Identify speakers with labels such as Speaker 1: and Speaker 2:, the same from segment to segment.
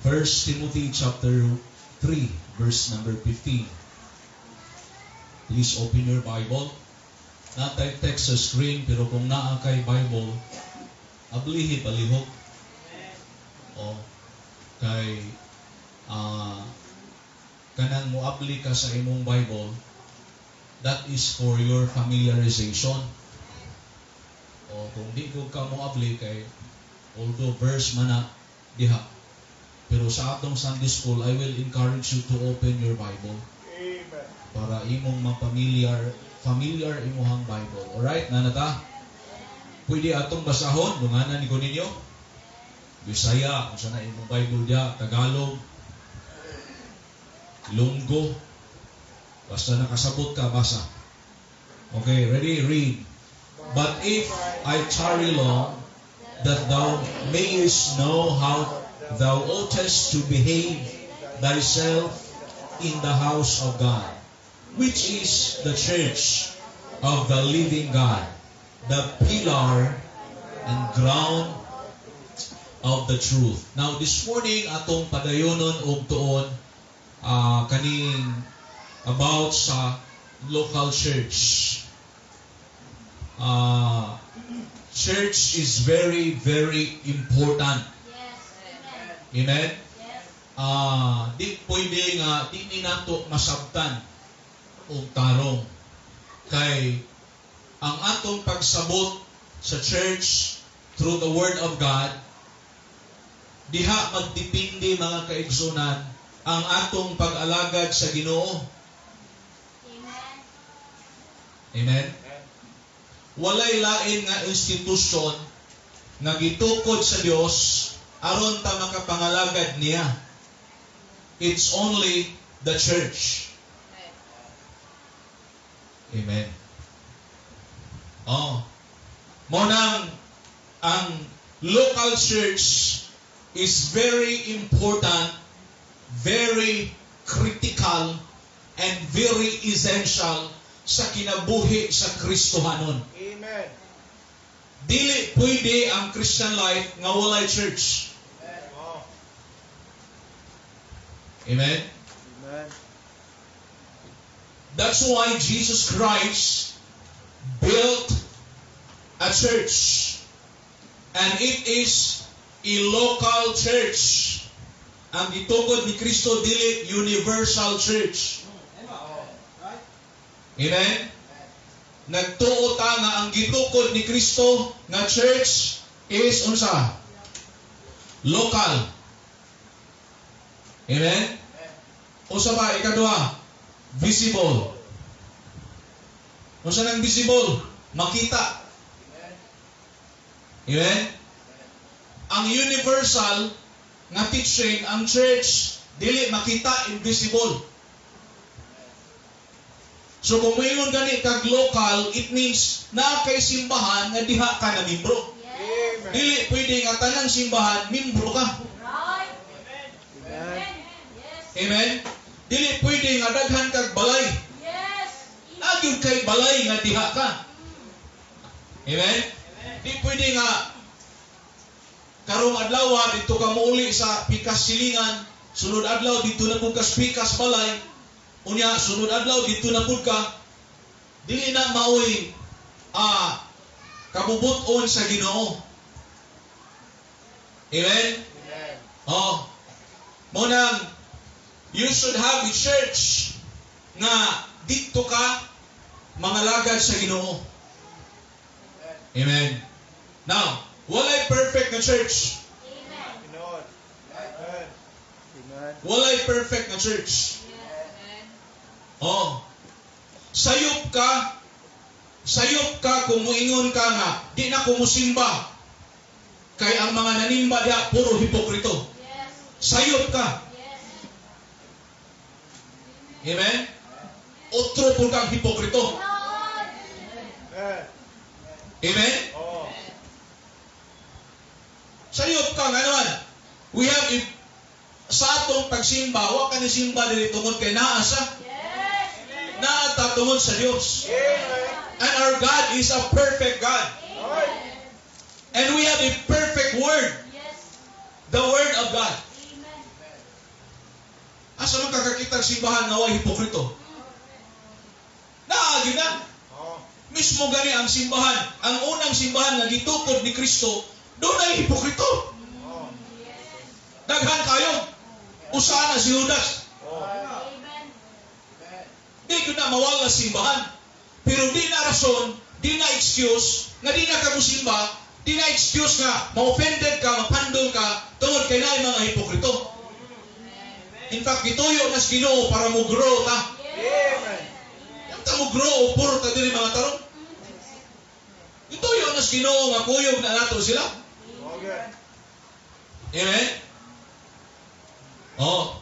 Speaker 1: 1 Timothy chapter 3, verse number 15. Please open your Bible. Naa tay text sa screen, pero kung naa kay Bible, ablihi palihog. O, kay kanang moabli ka sa imong Bible, that is for your familiarization. O kung di ko ka moabli kay although verse man na diha, pero sa atong Sunday school, I will encourage you to open your Bible
Speaker 2: Amen.
Speaker 1: Para imong ma-familiar familiar imuhang Bible. Alright, naa na ta? Pwede atong basahon, dunganan ni ko ninyo. Bisaya, kung na imong Bible diya, Tagalog, Ilonggo. Basta nakasabot ka, basa. Okay, ready? Read. "But if I tarry long, that thou mayest know how thou oughtest to behave thyself in the house of God, which is the church of the living God, the pillar and ground of the truth." Now, this morning, atong padayonon og tuon kaning about sa local church. Church is very, very important. Amen?
Speaker 3: Yes.
Speaker 1: Di pwede nga di ni nato masabtan og tarong. Kay ang atong pagsabot sa church through the Word of God, diha magdepende, mga kaigsunan, ang atong pag-alagad sa Ginoo.
Speaker 3: Amen.
Speaker 1: Amen? Walay lain nga institusyon nga gitukod sa Dios aron ta makapangalagad niya. It's only the church. Amen. Oh. Mao nang ang local church is very important, very critical, and very essential sa kinabuhi sa Kristohanon.
Speaker 2: Amen.
Speaker 1: Dili pwede ang Christian life nga walay church.
Speaker 2: Oh.
Speaker 1: Amen?
Speaker 2: Amen.
Speaker 1: That's why Jesus Christ built a church. And it is a local church. Ang gitukod ni Kristo dili universal church. Amen? Nagtuo ta nga ang gitukod ni Kristo nga church is unsa? Local. Amen? Unsa ba ikaduha? Visible. Unsa nang visible? Makita. Amen? Ang universal nga teaching, ang church dili makita, invisible. So kung moingon gani kag local, it means naa kay simbahan nga diha ka na membro.
Speaker 3: Yes.
Speaker 2: Amen.
Speaker 1: Dili pwede nga tanang simbahan membro ka.
Speaker 3: Right.
Speaker 2: Amen.
Speaker 3: Amen. Yes.
Speaker 1: Amen? Dili pwede nga daghan kag balay.
Speaker 3: Yes.
Speaker 1: Naa gyud kay balay nga diha ka. Amen? Di pwede nga karong adlaw didto ka mouli sa Pikas Silingan, sunod adlaw didto na pud ka sa Pikas balay, unya sunod adlaw didto na pud ka. Dili na maoy kabubut-on sa Ginoo. Amen?
Speaker 2: Amen.
Speaker 1: Oh. Mao nang you should have a church nga didto ka mangalagad sa Ginoo. Amen. Now, walay perfect na church.
Speaker 3: Amen.
Speaker 2: Tinuod. Amen. Amen.
Speaker 1: Walay perfect na church.
Speaker 3: Yes.
Speaker 1: Oh. Sayop ka kung muingon ka nga, di na ko musimba. Kay ang mga nanimba diha, puro hipokrito.
Speaker 3: Yes.
Speaker 1: Sayop ka.
Speaker 3: Yes.
Speaker 1: Amen? Otro pud kang hipokrito.
Speaker 3: Lord.
Speaker 2: Amen.
Speaker 1: Amen?
Speaker 2: Oh.
Speaker 1: Sayop ka nga naman. We have a, sa atong pagsimba, wa ka ni simba diri tungod kay naa sa
Speaker 3: Yes.
Speaker 1: naa ta tungod sa Dios.
Speaker 2: Amen.
Speaker 1: And our God is a perfect God.
Speaker 2: Right.
Speaker 1: And we have a perfect word,
Speaker 3: Yes.
Speaker 1: the word of God.
Speaker 3: Amen.
Speaker 1: Asa man kakakita ang simbahan nga way hipokrito? Naa gyud na.
Speaker 2: Oh.
Speaker 1: Mismo gani ang simbahan, ang unang simbahan nga gitukod ni Kristo, dunay hipokrito.
Speaker 2: Oh.
Speaker 1: Daghan kayo. Usa na si Judas.
Speaker 2: Oh.
Speaker 3: Amen.
Speaker 1: Di gyud na mawala simbahan. Pero di na rason, di na excuse, nga di na ka musimba, di na excuse nga ma-offended ka, mapandol ka, tungod kay naay mga hipokrito. In fact, gituyo na sa Ginoo para mo grow ta.
Speaker 2: Amen.
Speaker 1: Yang ta mo grow o puro ta diri mga tarong. Gituyo na sa Ginoo nga kuyog na nato sila.
Speaker 2: Okay.
Speaker 1: Amen? Oh.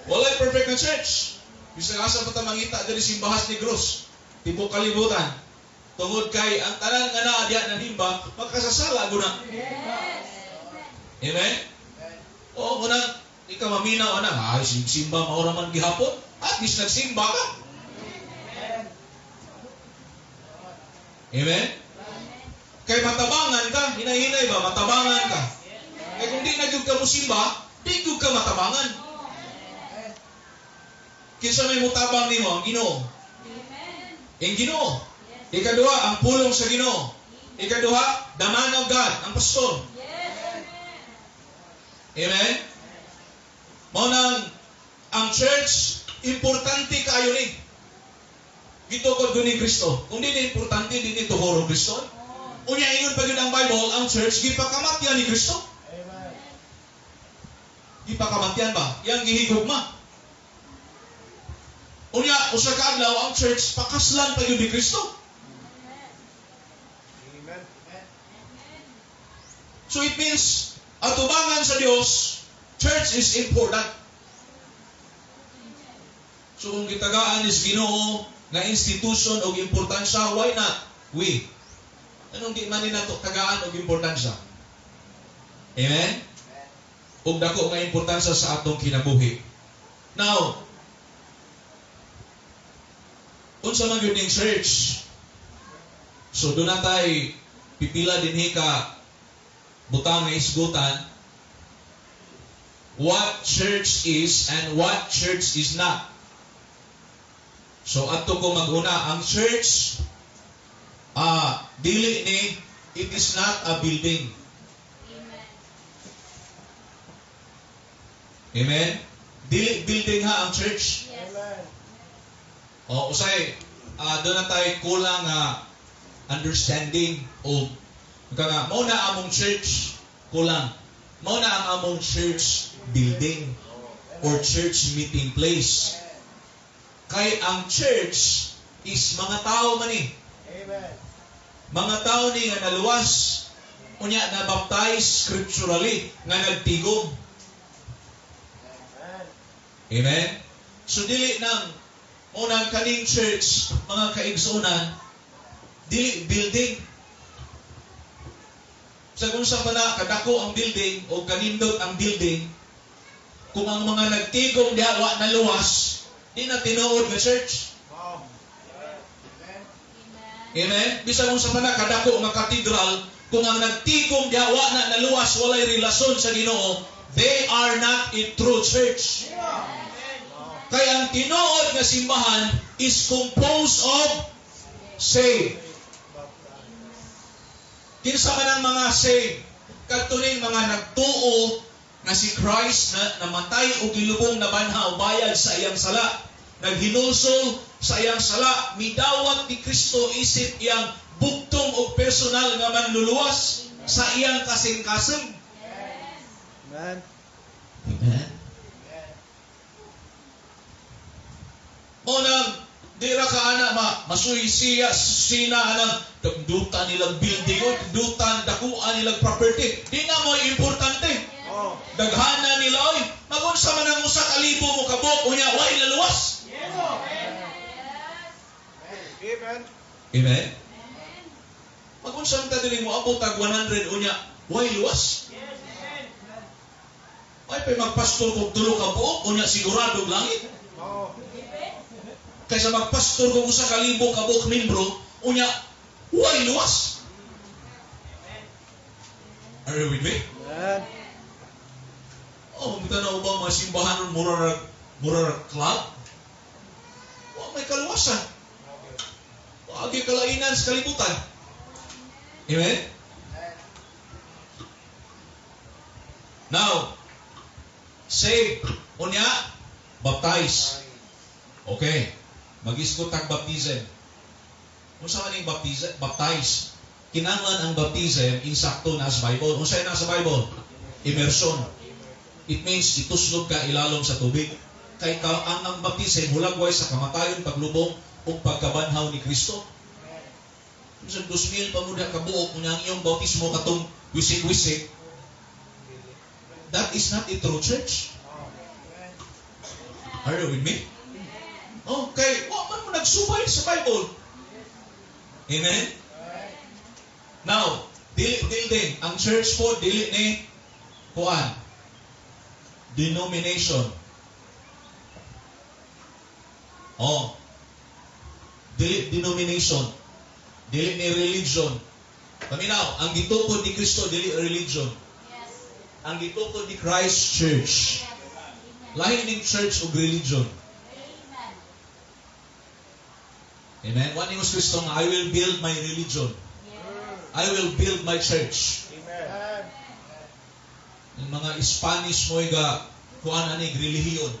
Speaker 1: Walay perfect na church. Bisag asa pa ta mangita diri simbahas Negros. Tibok kalibutan. Tungod kay ang tanan nga naa diha nanimba, magkasasala guna. Amen? Oo, muna di ka maminaw ana, ay simba mao ra man gihapon. At least nagsimba ka. Amen? Kay matabangan ka, hinay-hinay ba, matabangan ka. Kay kung di na gyud ka mosimba, di gyud ka matabangan. Kinsa may mutabang nimo? Ang Ginoo. Ang Ginoo. Ikaduha, ang pulong sa Ginoo. Ikaduha, the man of God, ang pastor. Amen? Mao nang ang church, importante kayo ni. Gitukod ko ni Kristo. Kung di ni importante, di ni tuhorong Kristo. Unya ingon pa gyud ang Bible, ang church gipakamatyan ni Kristo.
Speaker 2: Amen.
Speaker 1: Gipakamatyan ba? Yang gihigugma. Unya usa ka adlaw ang church pakaslan pa gyud ni Kristo.
Speaker 2: Amen.
Speaker 1: So it means atubangan sa Dios, church is important. So kung gitagaan is Ginoo nga institution og importansya, why not we? Anong di man ni nato tagaan og importansya? Amen? Og dako nga importansya sa atong kinabuhi. Now, unsa man gyud ning church? So doon na tay pipila dinhi ka butang nga isgutan what church is and what church is not. So adto ko maguna, ang church dili ni, it is not a building. Amen. Dili building ha ang church.
Speaker 3: Yes.
Speaker 2: Amen.
Speaker 1: O usay doon na tayo kulang nga understanding o nga mao na among church kulang. Mao na ang among church building or church meeting place. Kay ang church is mga tao man ni.
Speaker 2: Amen.
Speaker 1: Mga tao ni nga naluwas, unya na baptize scripturally nga nagtigom.
Speaker 2: Amen.
Speaker 1: Amen. So dili nang unang kaning church, mga kaigsuonan, dili building. Sa kung sa pa na kadako ang building o kanindot ang building, kung ang mga nagtigom diha wa naluwas, di na tinuod nga church.
Speaker 2: Wow.
Speaker 3: Amen.
Speaker 1: Amen. Bisan kung sa pa na kadako nga katedral, kung ang nagtigom diha wa na naluwas, walay relasyon sa Ginoo, they are not a true church.
Speaker 2: Wow.
Speaker 1: Kaya ang tinuod nga simbahan is composed of saved. Kinsa man ang mga saved? Kadto ning mga nagtuo na si Christ na namatay o gilubong na banhaw bayad sa iyang sala. Naghinulsol sa iyang sala, midawat ni Kristo isip iyang bugtong og personal nga manluluwas sa iyang kasing-kasing.
Speaker 2: Amen.
Speaker 1: Amen. Mao nang di ra ka ana ma masuy siya sina anang duta nilang building o duta dakuan nilang property. Di na mo importante.
Speaker 2: Oh.
Speaker 1: Daghana nila oy. Magunsa man ang usa ka libo mo kabuk unya way naluwas.
Speaker 2: Amen.
Speaker 1: Amen. Magunsa man ta diri mo abot tag 100 unya way luwas. Ay pa magpastor kog tulo ka buok unya sigurado langit.
Speaker 2: Oh.
Speaker 1: Kaysa magpastor kog usa ka libo ka buok membro unya way luwas. Are you with me?
Speaker 2: Amen.
Speaker 1: Oh, mamita na ba mga simbahan nun, mura na Murag club. Wa may kaluwasan. Wa gyud kalainan sa kalibutan. Amen? Now, save. Unya, baptize. Okay. Mag-isgot tag baptism. Unsa man ning baptism? Baptize. Kinahanglan ang baptism insakto na sa Bible. Unsa na sa Bible? Immersion. It means ituslob ka ilalom sa tubig. Kay ka, ang baptism hulagway sa kamatayon, paglubong ug pagkabanhaw ni Kristo. Sa 2,000 pa mo kabuok unya ang iyong bautismo katong wisik-wisik. That is not a true church. Are you with me? Okay, wa man mo nagsubay sa Bible. Amen? Now, dili building. Ang church po, dili ni kuan. Denomination. Oh. Dili denomination. Dili ni religion. Paminaw, ang gitukod ni Kristo, dili religion.
Speaker 3: Yes.
Speaker 1: Ang gitukod ni Christ Church.
Speaker 3: Yes.
Speaker 1: Lahi ning church ug religion.
Speaker 3: Amen.
Speaker 1: Amen? Wa ni Kristo nga, I will build my religion.
Speaker 3: Yes.
Speaker 1: I will build my church.
Speaker 2: Amen.
Speaker 1: Yung mga Spanish mo ga kuan ani relihiyon.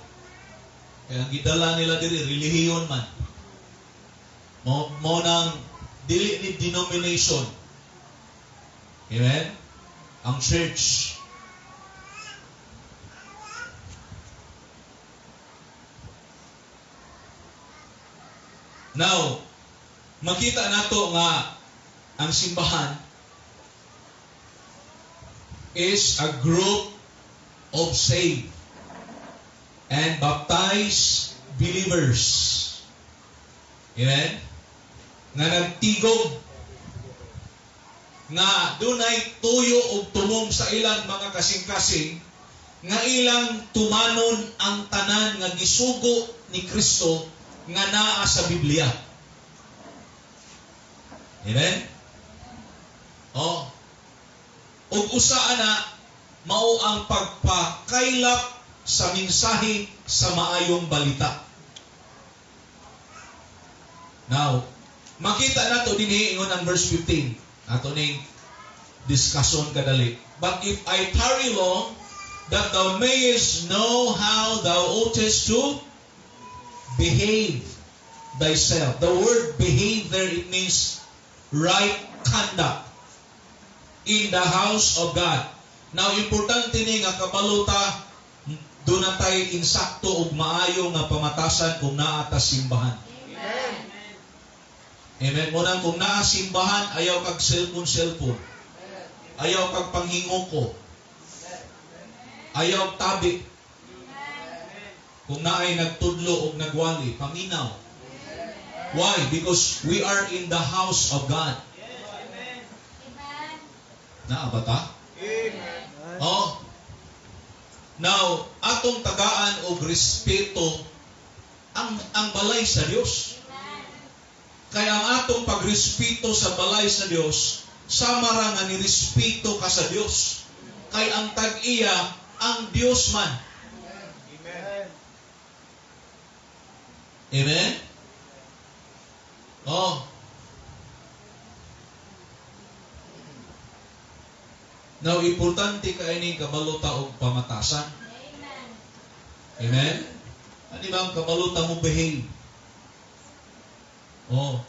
Speaker 1: Kaya ang gidala nila diri relihiyon man. Mo nang dili ni denomination. Amen? Ang church. Now, makita nato nga ang simbahan is a group of saved and baptized believers. Amen? Nga nagtigog, nga dunay tuyo og tumong sa ilang mga kasing-kasing, nga ilang tumanon ang tanan nga gisugo ni Kristo nga naa sa Biblia. Amen? Oh. Ug usa ana mao ang pagpakaylap sa mensahe sa maayong balita. Now, makita nato dinhi ingon ang verse 15. Ato ning discussion kadali. But if I tarry long, that thou mayest know how thou oughtest to behave thyself. The word behave there, it means right conduct in the house of God. Now, importante ni nga kabalota, doon na tayo insakto ug maayo nga pamatasan kung naa ta simbahan.
Speaker 3: Amen.
Speaker 1: Amen. Muna kung naa simbahan, ayaw kag cellphone. Ayaw kag panghingoko. Ayaw tabi. Kung naay nagtudlo og nagwali, paminaw. Why? Because we are in the house of God.
Speaker 3: Amen.
Speaker 1: Naa ba ta?
Speaker 2: Amen.
Speaker 1: Oh. Now, atong tagaan og respeto ang balay sa Dios. Kaya ang atong pagrespeto sa balay sa Dios, sama ra nga nirespeto ka sa Dios. Kay ang tag-iya ang Dios man.
Speaker 2: Amen.
Speaker 1: Amen? Oh. Now, importante kay ning kabalota og pamatasan.
Speaker 3: Amen.
Speaker 1: Amen? Ano ba ang kabalota mo behave? Oh.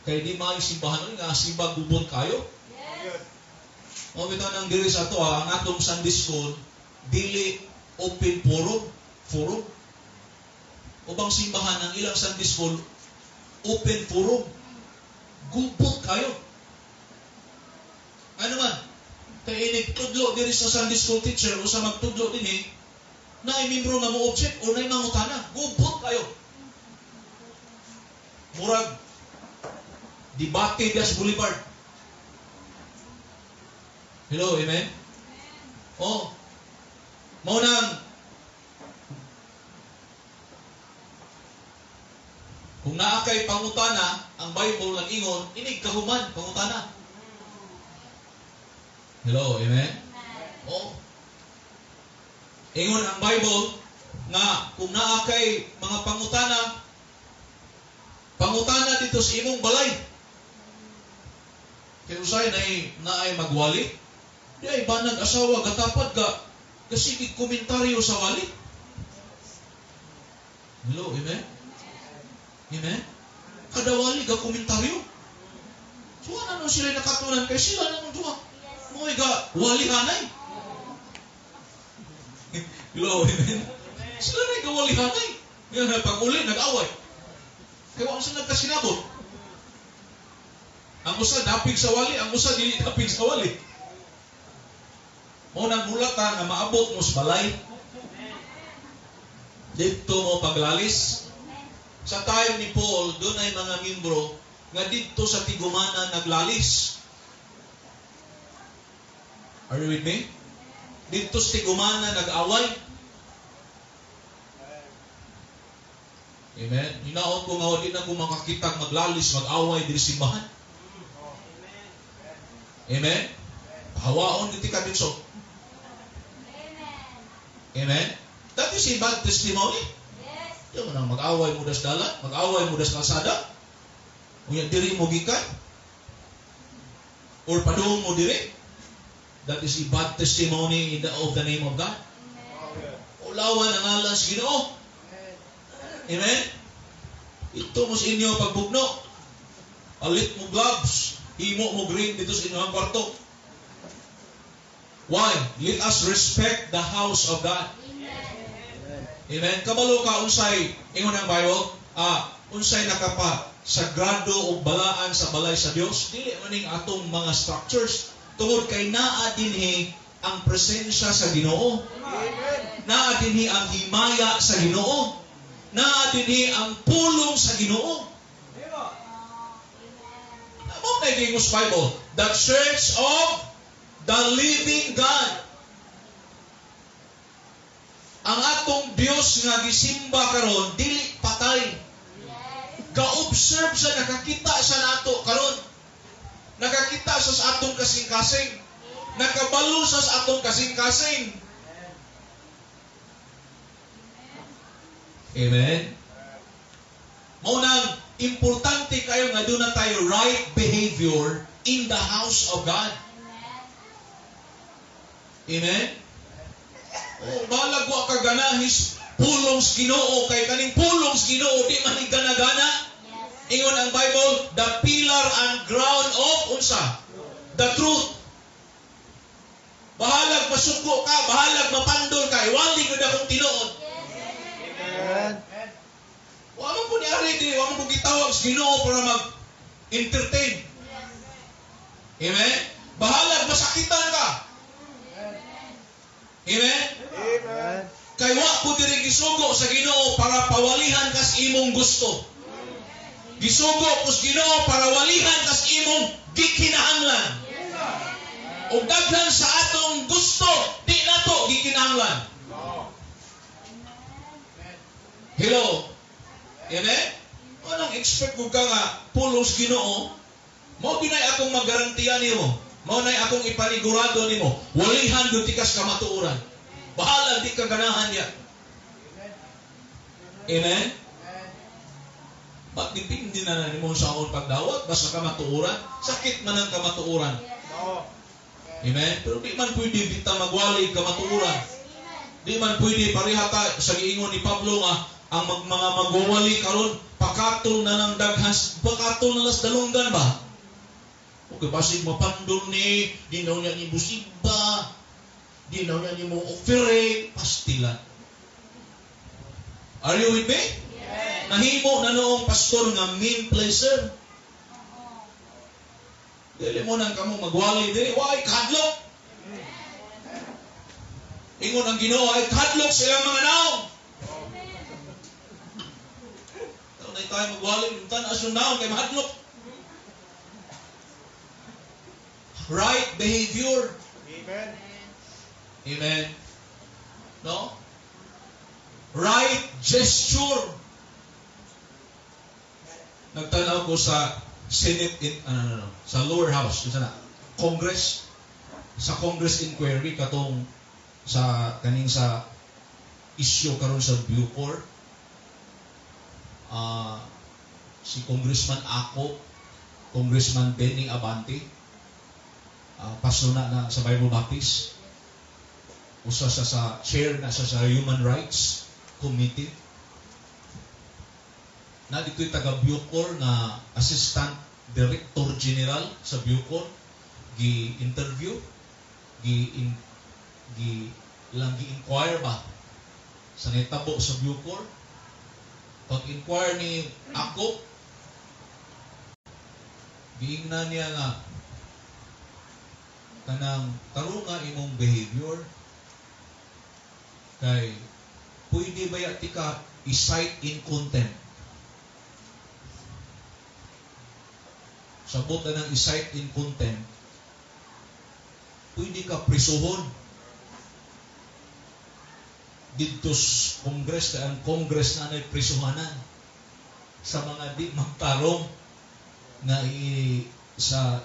Speaker 1: Kay di maayo simbahan oy, nga simba gubot kayo.
Speaker 3: Yes.
Speaker 1: O bitaw nang diri sa ato, ang atong Sunday school dili open forum. Ubang simbahan ang ilang Sunday school open forum. Gubot kayo. Ano man? Kay inig tudlo diri sa Sunday school teacher usa magtudlo dinhi, naay membro nga mo object o naay mangutana, gubot kayo. Murag debate das Boulevard. Hello, amen? Oh. Mao nang kung naa kay pangutana, ang Bible nag ingon, inig kahuman pangutana. Hello, amen?
Speaker 3: Amen.
Speaker 1: Oh. Ingon ang Bible, Nga kung naa kay mga pangutana, pangutana dito sa imong balay. Kay usay naay magwali. Di ay banag asawa gatapad ga gasigig komentaryo sa wali. Hello, amen? Amen? Kada wali ga komentaryo. So ano no sila nakatunan kay sila nang duha. Mo'y ga wali hanay. Hello, amen? Sila na ga wali hanay. Nga pag uli nag-away. Kay wa sa nagkasinabot. Ang usa dapig sa wali, ang usa dili dapig sa wali. Mao nang hulata nga maabot mo sa balay. Dito mo paglalis. Sa time ni Paul, doon ay mga membro nga didto sa tigumana naglalis. Are you with me? Didto sa tigumana nag-away. Amen? Hinaot ko nga di na ko makakitag maglalis, mag-away diri simbahan. Amen? Hawaon gid ka dito. Amen? That is a bad testimony.
Speaker 3: Yes.
Speaker 1: Di mo nang mag-away mo das dalan, mag-away mo das kalsada. Unya diri mo gikan. Or padung mo diri. That is a bad testimony of the name of God. Ulawan ang ngalan sa Ginoo. Amen? Ito mo sa inyo pagbugno. Alit mo gloves. Himo mo green dito sa inyong kwarto. Why? Let us respect the house of God. Amen. Kabalo ka unsay ingon ang Bible, unsay nakapa sagrado o balaan sa balay sa Dios, dili man ning atong mga structures tungod kay naa dinhi ang presensya sa Ginoo.
Speaker 2: Amen.
Speaker 1: Naa dinhi ang himaya sa Ginoo. Naa dinhi ang pulong sa Ginoo. Mao na giingon sa Bible, the church of the living God. Ang atong Dios nga gisimba karon dili patay. Ga-observe siya, nakakita siya nato karon. Nakakita siya sa atong kasing-kasing. Nakabalo siya sa atong kasing-kasing. Amen. Mao nang importante kayo nga doon na tayo right behavior in the house of God. Amen? Oh, balag wa ka ganahis pulong sa Ginoo kay kaning pulong sa Ginoo di man ni gana-gana. Ingon ang Bible, the pillar and ground of unsa? The truth. Bahalag masuko ka, bahalag mapandol ka, iwali gud akong tinuod.
Speaker 2: Amen.
Speaker 1: Wa man po ni ari diri, wa man po gitawag sa Ginoo para mag-entertain. Amen? Bahalag masakitan ka. Amen?
Speaker 2: Amen.
Speaker 1: Kay wa ko diri gisugo sa Ginoo para pawalihan kas imong gusto. Gisugo ko sa Ginoo para walihan kas imong gikinahanglan. Ug daghan sa atong gusto, di nato gikinahanglan. Hello? Amen? Anong expect ko ka nga pulong sa Ginoo? Mao ginay akong magarantiya nimo. Mao nay akong ipanigurado nimo. Walihan gyud tikas kamatuoran. Bahala di ka ganahan niya. Amen? Ba't depende na na nimo sa akong pagdawat? Basta kamatuoran. Sakit man ang kamatuoran. Amen? Pero di man pwede bita magwali kamatuoran. Di man pwede pareha ta sa giingon ni Pablo nga ang mga magwawali karon pakatol na lang daghas, pakatol na las dalunggan ba? Okay, basig mapandol ni, di na niya ni busigba, di na niya ni mo offering, pastila. Are you with me?
Speaker 3: Yes.
Speaker 1: Nahimo na noong pastor nga mean pleaser. Dili mo nang kamo magwali dili, why kadlok? Ingon ang Ginoo ay kadlok silang mga naong. Taon na tayo magwali, tanas yung naong kay mahadlok. Right behavior.
Speaker 2: Amen.
Speaker 1: Amen. No? Right gesture. Nagtanaw ko sa Senate in ano, no, no, sa lower house, unsa na? Congress, sa Congress inquiry katong sa kaning sa issue karon sa Bucor. Si Congressman Ako, Congressman Benny Abante, pastor na, na sa Bible Baptist. Usa sa chair na siya sa Human Rights Committee. Na dito'y taga Bucor nga Assistant Director General sa Bucor, gi-interview, gi lang gi-inquire ba sa nitabo sa Bucor. Pag-inquire ni Ako, giingnan niya nga kanang tarunga imong behavior kay pwede ba ya tika i-cite in contempt. Sabot na ng i-cite in contempt, pwede ka prisuhon didto sa Congress, kay ang Congress na na'y prisuhanan sa mga di magtarong nga i sa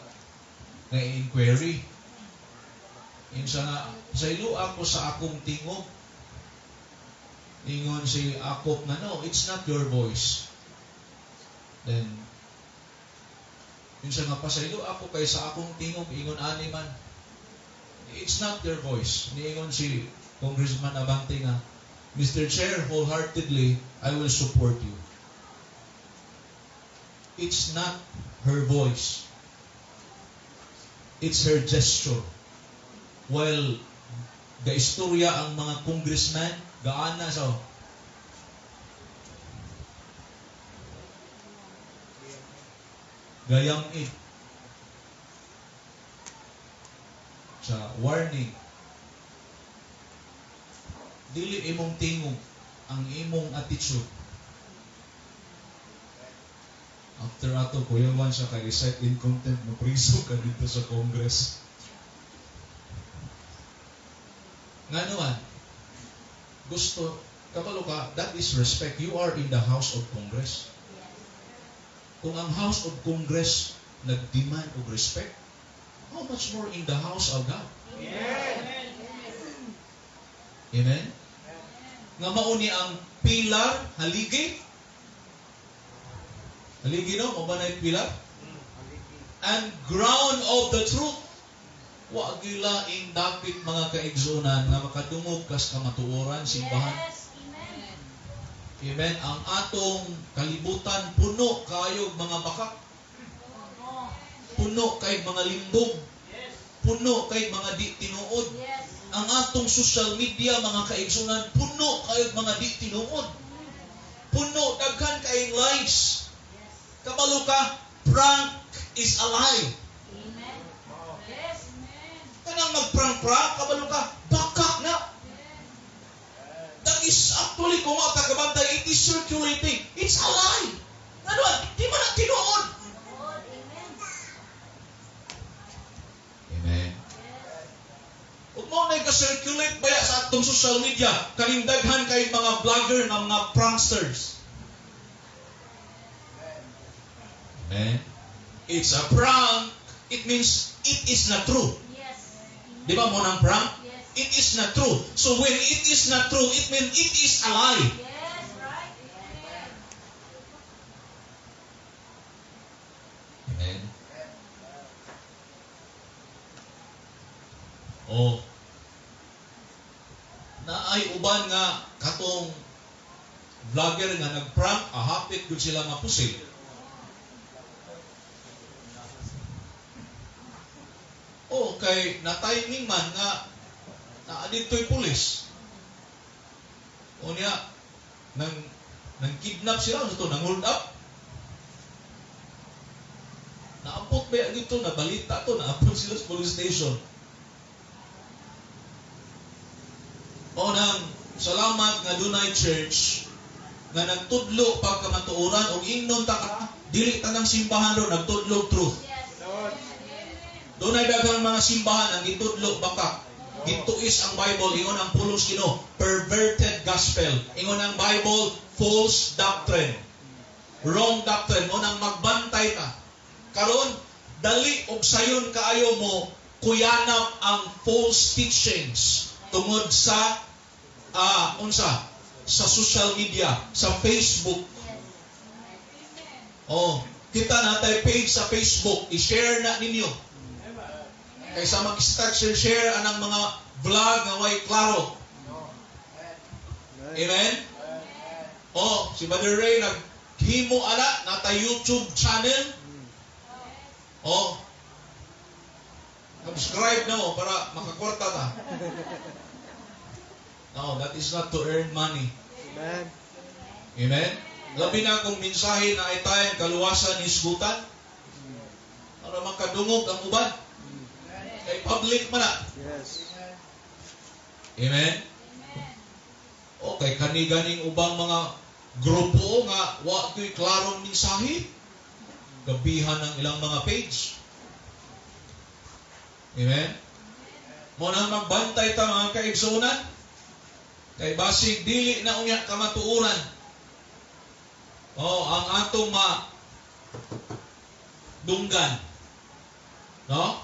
Speaker 1: nga inquiry. Insa nga sa ilo ako sa akong tingog, ingon si Akop nga, "No, it's not your voice." Then insa nga pasaylo ako kay sa akong tingog, ingon ani man, "It's not your voice." Niingon si Congressman Abante nga, "Mr. Chair, wholeheartedly I will support you. It's not her voice. It's her gesture." While gaistorya ang mga congressman, gaana sa gayamit sa warning, dili imong tingog, ang imong attitude. After ato kuyawan siya kay cite in contempt, no priso ka dito sa Congress. Ngano man gusto, kabalo ka, that is respect. You are in the House of Congress. Kung ang House of Congress nag-demand og respect, how much more in the house of God?
Speaker 2: Amen.
Speaker 1: Amen? Nga mao ni ang pillar, haligi. Haligi, no? Mao ba na yung pillar? And ground of the truth. Wa gilaing dapit, mga kaigsunan, nga makadungog kas kamatuoran simbahan.
Speaker 3: Yes. Amen.
Speaker 1: Amen. Ang atong kalibutan puno kayog mga bakak. Puno kay mga limbog. Puno kay mga di tinuod. Ang atong social media, mga kaigsunan, puno kayog mga di tinuod. Puno, daghan kayong lies. Kabalo ka, prank is a lie.
Speaker 3: Amen. Yes. Amen.
Speaker 1: Kanang magprank-prank, kabalo ka, bakak na. That is actually, kung nga tagabantay, it is circulating. It's a lie. Ano, di man na tinuod.
Speaker 3: Lord, amen.
Speaker 1: Amen.
Speaker 3: Yes.
Speaker 1: Ug mao na ka-circulate baya sa atong social media, kaning daghan kay mga vlogger nga mga pranksters. Amen. It's a prank. It means it is not true.
Speaker 3: Yes.
Speaker 1: Di ba mao nang prank?
Speaker 3: Yes.
Speaker 1: It is not true. So when it is not true, it means it is a lie.
Speaker 3: Yes, right. Amen.
Speaker 1: Amen. Oh. Naay uban nga katong vlogger nga nagprank, ahapit gud sila mapusil. Oh, kay na timing man nga naa didto'y pulis. O niya, nang kidnap sila, ano to, nang hold up. Naabot ba dito, nabalita to, naabot sila sa police station. O nang, salamat nga dunay church nga nagtudlo pagkamatuoran og ingnon ta ka, dili tanang simbahan ro nagtudlo truth.
Speaker 3: Yes.
Speaker 2: Lord.
Speaker 1: Dunay daghang mga simbahan ang gitudlo baka. Gituis ang Bible, ingon ang pulong sa Ginoo, perverted gospel. Ingon ang Bible, false doctrine. Wrong doctrine. Mo nang magbantay ka. Karon, dali og sayon kaayo mo kuyanap ang false teachings tungod sa unsa, sa social media, sa Facebook. Oh, kita natay page sa Facebook, i-share na ninyo. Kaysa mag-start share anang mga vlog nga way klaro. Amen? Oh, si Brother Ray naghimo ana natay YouTube channel. Oh. Subscribe na mo para makakwarta ta. No, that is not to earn money.
Speaker 2: Amen.
Speaker 1: Amen? Labi na kung mensahe naay tayong kaluwasan hisgutan. Para makadungog ang uban. Kay public man na.
Speaker 2: Yes.
Speaker 1: Amen? Okay, kani ganing ubang mga grupo nga wa ko'y klarong mensahe. Gabihan ang ilang mga page. Amen? Mao na magbantay ta, mga kaigsuonan. Kay basig dili na unya kamatuoran. Oh, ang atong ma dunggan. No?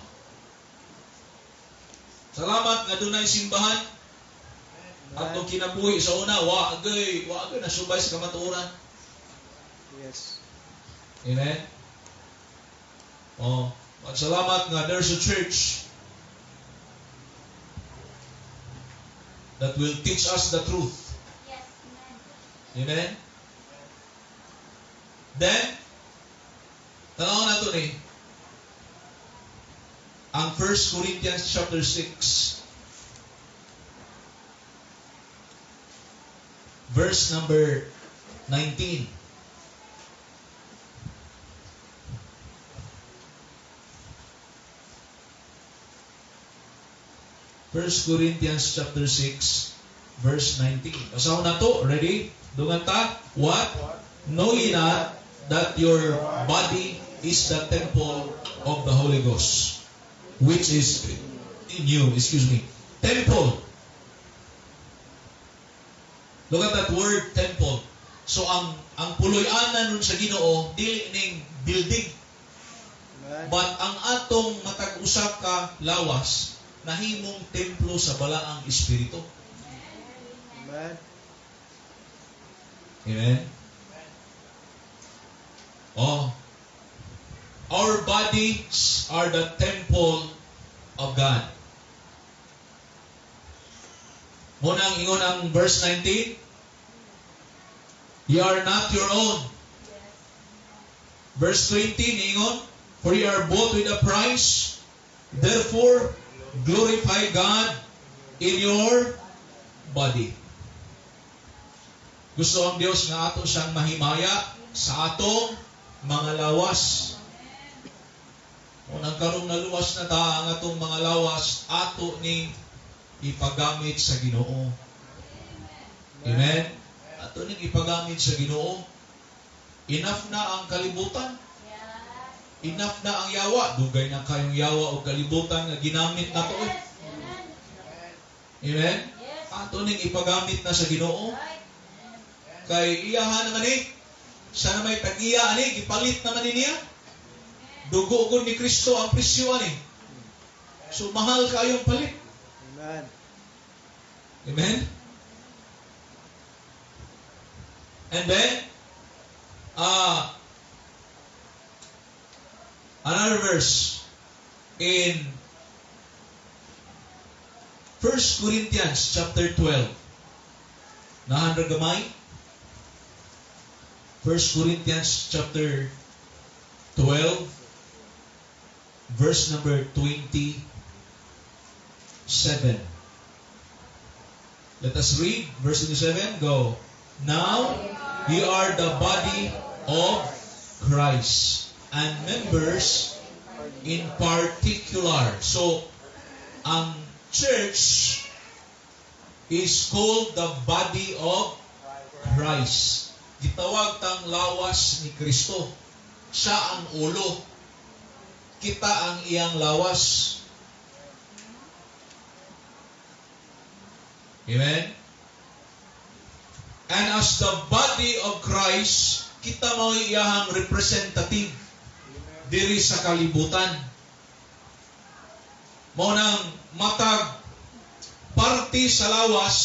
Speaker 1: Salamat nga dunay simbahan. Atong kinabuhi sa una, wa gay nasubay sa kamatuoran. Amen. Oh, at salamat nga there's a church that will teach us the truth.
Speaker 3: Yes. Amen.
Speaker 1: Amen. Then, tanaw nato ni ang 1 Corinthians chapter 6 verse number 19. 1 Corinthians chapter 6 verse 19. Basahon nato, ready? Dungan ta. What? Know ye not that your body is the temple of the Holy Ghost, which is in you? Excuse me. Temple. Look at that word, temple. So ang puloy-anan nun sa Ginoo dili ning building,
Speaker 2: Amen.
Speaker 1: but ang atong matag usa ka lawas nahimong templo sa Balaang Espiritu.
Speaker 2: Amen.
Speaker 1: Amen. Oh. Our bodies are the temple of God. Mao nang ingon ang verse 19, "Ye are not your own." Verse 20, ingon, "For ye are bought with a price. Therefore, glorify God in your body." Gusto ang Dios nga ato siyang mahimaya sa atong mga lawas. Unang karong naluwas na ta ang atong mga lawas, ato ning ipagamit sa Ginoo. Amen? Ato ning ipagamit sa Ginoo. Enough na ang kalibutan. Enough na ang yawa. Dugay na kayong yawa o kalibutan nga ginamit na to eh. Amen? Ato ning ipagamit na sa Ginoo. Kay iyahan naman eh. Siya na may tag-iya ani, gipalit naman ni niya. Dugo gud ni Kristo ang presyo ani. So mahal kayong palit.
Speaker 2: Amen.
Speaker 1: Amen? And then, another verse in 1 Corinthians chapter 12. Nahandra gamay? 1 Corinthians chapter 12, verse number 27. Let us read verse 27. Go. "Now ye are the body of Christ and members in particular." So, ang church is called the body of Christ. Gitawag tang lawas ni Kristo. Siya ang ulo. Kita ang iyang lawas. Amen? And as the body of Christ, kita mao iyahang representative diri sa kalibutan. Mao nang matag parte sa lawas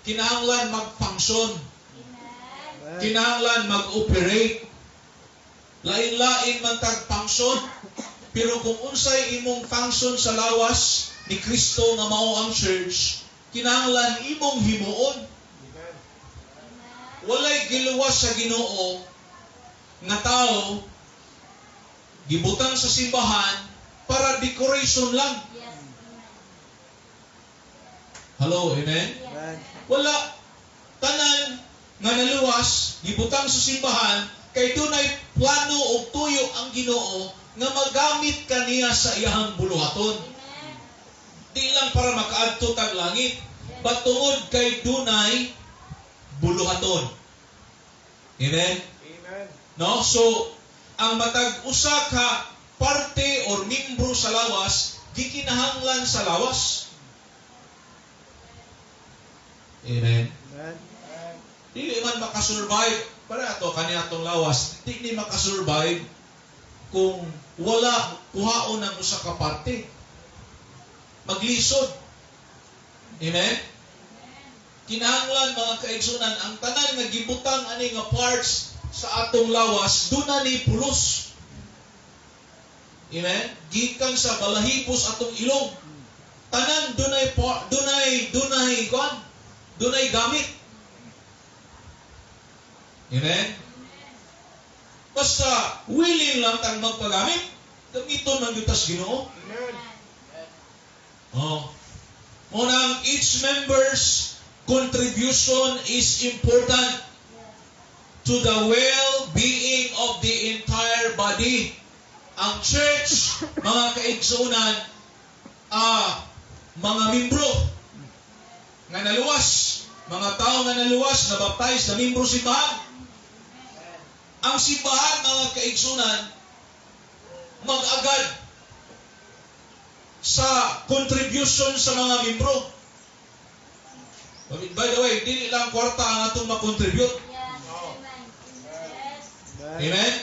Speaker 1: Kinahanglan mag-function.
Speaker 2: Amen.
Speaker 1: Kinahanglan mag-operate. Lain-lain man tag function, pero kung unsay imong function sa lawas ni Kristo nga mao ang church, kinahanglan imong himuon.
Speaker 2: Amen.
Speaker 1: Walay giluwas sa Ginoo nga tao gibutang sa simbahan para decoration lang. Hello, amen?
Speaker 2: Amen.
Speaker 1: Wala. Tanan nga naluwas, gibutang sa simbahan, kay dunay plano o tuyo ang Ginoo nga magamit kaniya sa iyahang buluhaton. Di lang para makaadto tag langit, but tungod kay dunay buluhaton. Amen?
Speaker 2: Amen.
Speaker 1: No? So, ang matag usa ka parte or membro sa lawas, gikinahanglan sa lawas. Amen.
Speaker 2: Amen.
Speaker 1: Dili man makasurvive para ato kani atong lawas, di ni makasurvive kung wala kuhaon ang usa ka parte. Maglisod. Amen? Kinahanglan, mga kaigsunan, ang tanan nga gibutang ani nga parts sa atong lawas, duna ni pulos. Amen? Gikan sa balahibos atong ilong. Tanan dunay kuan, dunay gamit. Amen? Basta willing lang tang magpagamit, gamiton man gyud tas Ginoo.
Speaker 2: Amen.
Speaker 1: Oh. Munang each member's contribution is important to the well-being of the entire body. Ang church, mga kaigsunan, mga membro nga naluwas, mga tao nga naluwas, na baptize, na membro simbahan. Ang simbahan, mga kaigsunan, mag-agad sa contribution sa mga membro. By the way, dili lang kwarta ang atong makontribute.
Speaker 2: Amen.
Speaker 1: Amen?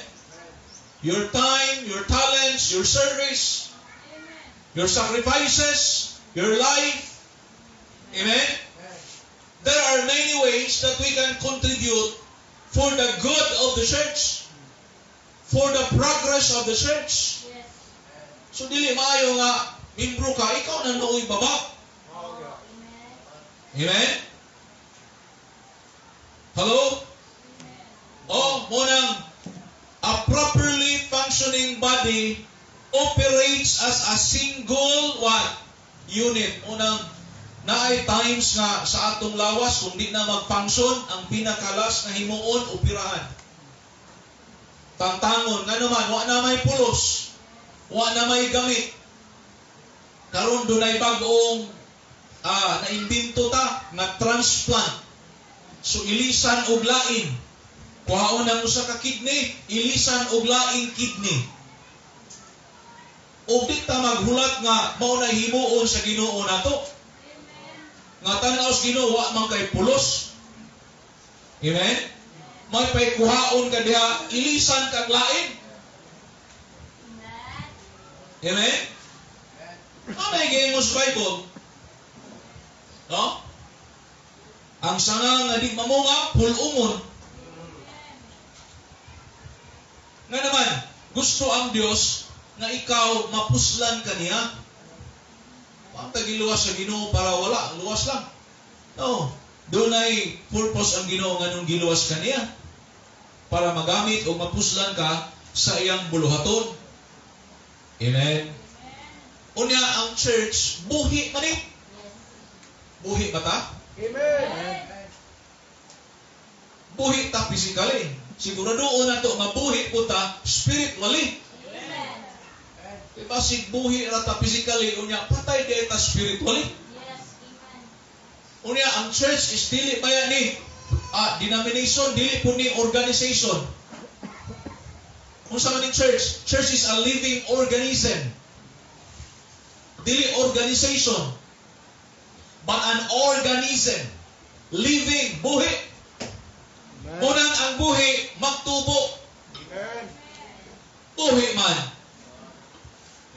Speaker 1: Your time, your talents, your service, your sacrifices, your life. Amen? There are many ways that we can contribute for the good of the church, for the progress of the church. So dili maayo nga membro ka, ikaw na nooy baba. Amen? Hello? Oh, munang a properly functioning body operates as a single what? Unit. Unang naay times nga sa atong lawas kung di na mag-function, ang pinakalas na himuon, operahan. Tangtangon nga naman wa na may pulos, wa na may gamit. Karon dunay bag-ong naimbento ta nga transplant. So ilisan og lain. Kuhaon ang usa ka kidney, ilisan og laing kidney. Ug di ta maghulat nga mao na himuon sa Ginoo nato. Nga tan-aw sa Ginoo, wa man kay pulos. Amen? May pay kuhaon ka diha, ilisan kag lain. Amen? Ano na mo sa Bible? No? Ang sanga nga di mamunga, pul-ungon. Nga naman, gusto ang Dios nga ikaw mapuslan kaniya. Ang tagiluwas sa Ginoo para wala, luwas lang. No, dunay purpose ang Ginoo nga nung giluwas kaniya para magamit o mapuslan ka sa iyang buluhaton. Amen. Unya ang church buhi man ni. Buhi ba ta?
Speaker 2: Amen.
Speaker 1: Buhi ta physically. Sigurado na to nga buhi po ta spiritually. Diba sig buhi ra ta physically, unya patay di ta spiritually. Unya ang church is dili baya ni denomination, dili po ni organization. Unsa man ning church? Church is a living organism. Dili organization, but an organism. Living, buhi.
Speaker 2: Amen.
Speaker 1: Unang ang buhi, magtubo.
Speaker 2: Amen.
Speaker 1: Buhi man.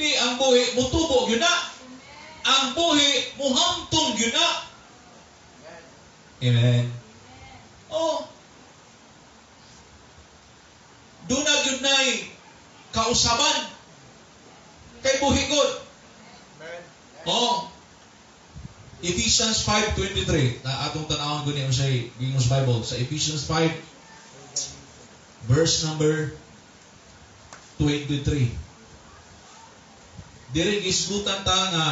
Speaker 1: Di ang buhi, mutubo yun na. Ang buhi, muhamtong yun na. Amen. Oh. Duna gyud nay kausaban kay buhi gud.
Speaker 2: Amen.
Speaker 1: Oh. Ephesians 5:23 na atong tan-awon guni sa English Bible, sa Ephesians 5 verse number 23. Diri gisgutan ta nga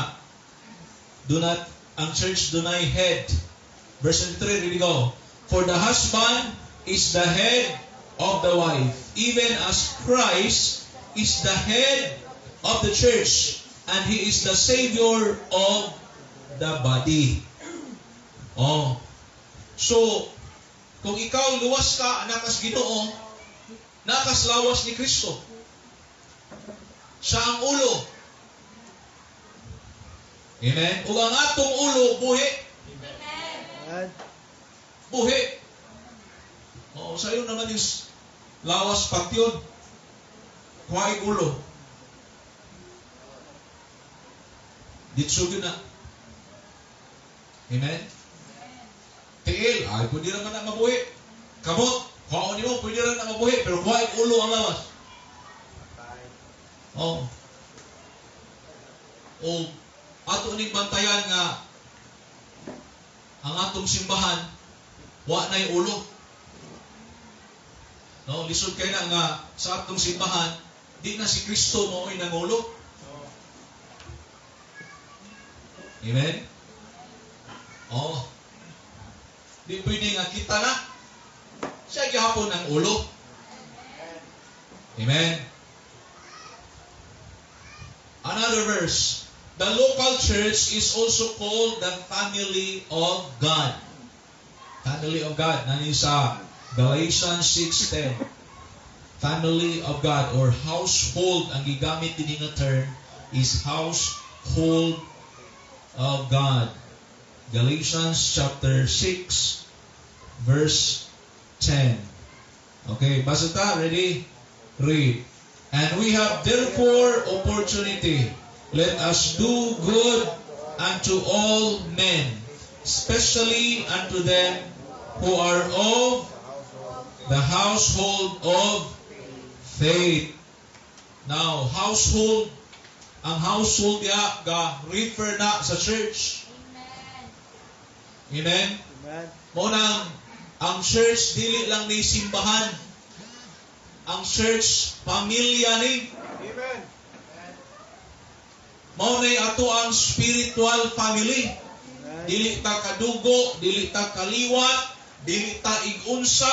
Speaker 1: do not ang church dunay head. Verse 23, ready, go. "For the husband is the head of the wife, even as Christ is the head of the church, and he is the Savior of the body." Oh. So, kung ikaw luwas ka, naa kas Ginoo, naa kas lawas ni Kristo. Siya ang ulo. Amen? Ug ang atong ulo, buhi.
Speaker 2: Amen.
Speaker 1: Buhi. Oo, sayo naman is lawas patyon. Kuhaig ulo. Ditso yun na. Amen? Tiil, ay, pwede naman na mabuhi. Kamot, kuhaon nimo, pwede rin na mabuhi, pero kuhaig ulo ang lawas.
Speaker 2: Patay.
Speaker 1: Oo. O ato ning bantayan nga ang atong simbahan wa nay ulo. No, lisod kay na nga sa atong simbahan di na si Kristo mao'y nangulo.
Speaker 2: Oh.
Speaker 1: Amen? Oh. Di pwede nga kita na. Siya gihapon ang ulo. Amen. Another verse. The local church is also called the family of God. Family of God. Nani sa Galatians 6:10. Family of God or household. Ang gigamit din nga term is household of God. Galatians chapter 6 verse 10. Okay, basta ta, ready? Read. "And we have therefore opportunity. Let us do good unto all men, especially unto them who are of the household of faith." Now, household, ang household ya ga refer na sa church. Amen.
Speaker 2: Amen.
Speaker 1: Mao nang ang church dili lang ni simbahan. Ang church pamilya ni.
Speaker 2: Amen.
Speaker 1: Mao nay ato ang spiritual family.
Speaker 2: Amen.
Speaker 1: Dili ta kadugo, dili ta kaliwat, dili ta igunsa.